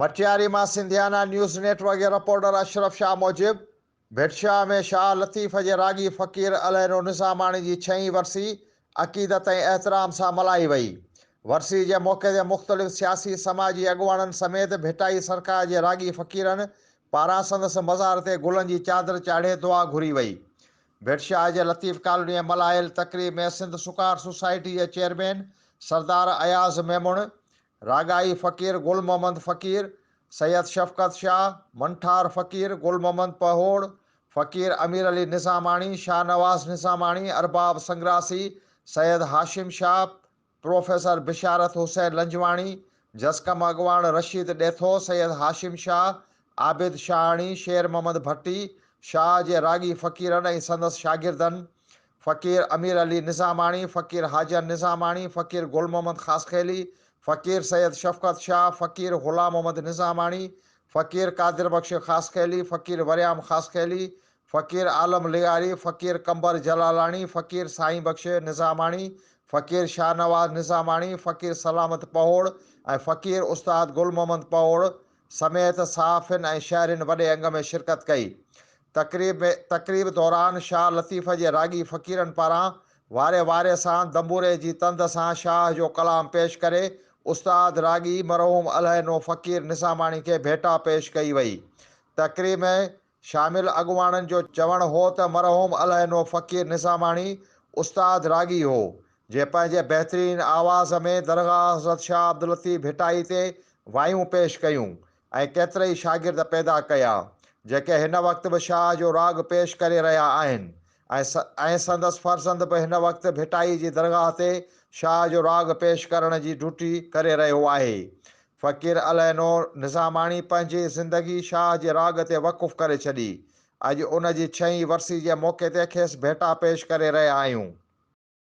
مٽياري مان Sindhiana news net work جي reporter Ashraf Shah موجب، ڀٽ شاهه ۾ شاهه لطيف جي راڳي فقير الهينو نظاماڻي جي ڇهين ورسي عقيدت ۽ احترام سان ملهائي وئي. ورسي جي موقعي تي مختلف سياسي سماجي اڳواڻن سميت ڀٽائي سرڪار جي راڳي فقيرن پاران سندس مزار تي گلن جي چادر چاڙهي دعا گهري وئي. ڀٽ شاهه جي لطيف ڪالوني ۾ ملهايل تقريب ۾ سنڌ سڪار سوسائٽي جي چيئرمين سردار اياز ميمڻ، راڳائي فقير گل محمد فقير، سيد شفقت شاهه، منٺار فقير، گل محمد پهوڙ، فقير امير علي نظاماڻي، شاهنواز نظاماڻي، ارباب سنگراسي، سيد هاشم شاهه، پروفيسر بشارت حسين لنجواڻي، جسقم اڳواڻ رشيد ڏيٿو، سيد هاشم شاهه، عابد شاهاڻي، شير محمد ڀٽي، شاهه جي راڳي فقيرن ۽ سندس شاگردن، فقير امير علي نظاماڻي، فقير حاجن نظاماڻي، فقير گل محمد خاصخيلي، فقير سيد شفقت شاهه، فقير غلام محمد نظاماڻي، فقير قادر بخش خاصخيلي، فقير وريام خاصخيلي، فقير عالم لغاري، فقير قمبر جلالاڻي، فقير سائين بخش نظاماڻي، فقير شاهنواز نظاماڻي، فقير سلامت پهوڙ ۽ فقير استاد گل محمد پهوڙ سميت صحافين ۽ شهرين وڏي انگ ۾ شرڪت ڪئي. تقريب ۾ تقريب دوران شاهه لطيف جي راڳي فقيرن پاران واري واري سان دنبوري جي تند سان شاهه جو ڪلام پيش ڪري استاد راڳي مرحوم الهينو فقير نظاماڻي کي ڀيٽا پيش ڪئي وئي. تقريب ۾ شامل اڳواڻن جو چوڻ هو ته مرحوم الهينو فقير نظاماڻي استاد راڳي هو، جنهن پنهنجي بهترين آواز ۾ درگاهه حضرت شاهه عبداللطيف ڀٽائي تي وايون پيش ڪيون ۽ ڪيترئي شاگرد پيدا ڪيا، جيڪي هن وقت به شاهه جو راڳ پيش ڪري رهيا آهن ۽ سندس فرزند به هن وقت ڀٽائي جي درگاهه تي شاهه جو راڳ پيش ڪرڻ جي ڊيوٽي ڪري رهيو آهي. فقير الهينو نظاماڻي پنهنجي زندگي شاهه جي راڳ تي وقف ڪري ڇڏي. اڄ ان جي ڇهين ورسي جي موقعي تي کيس ڀيٽا پيش ڪري رهيا آهيون.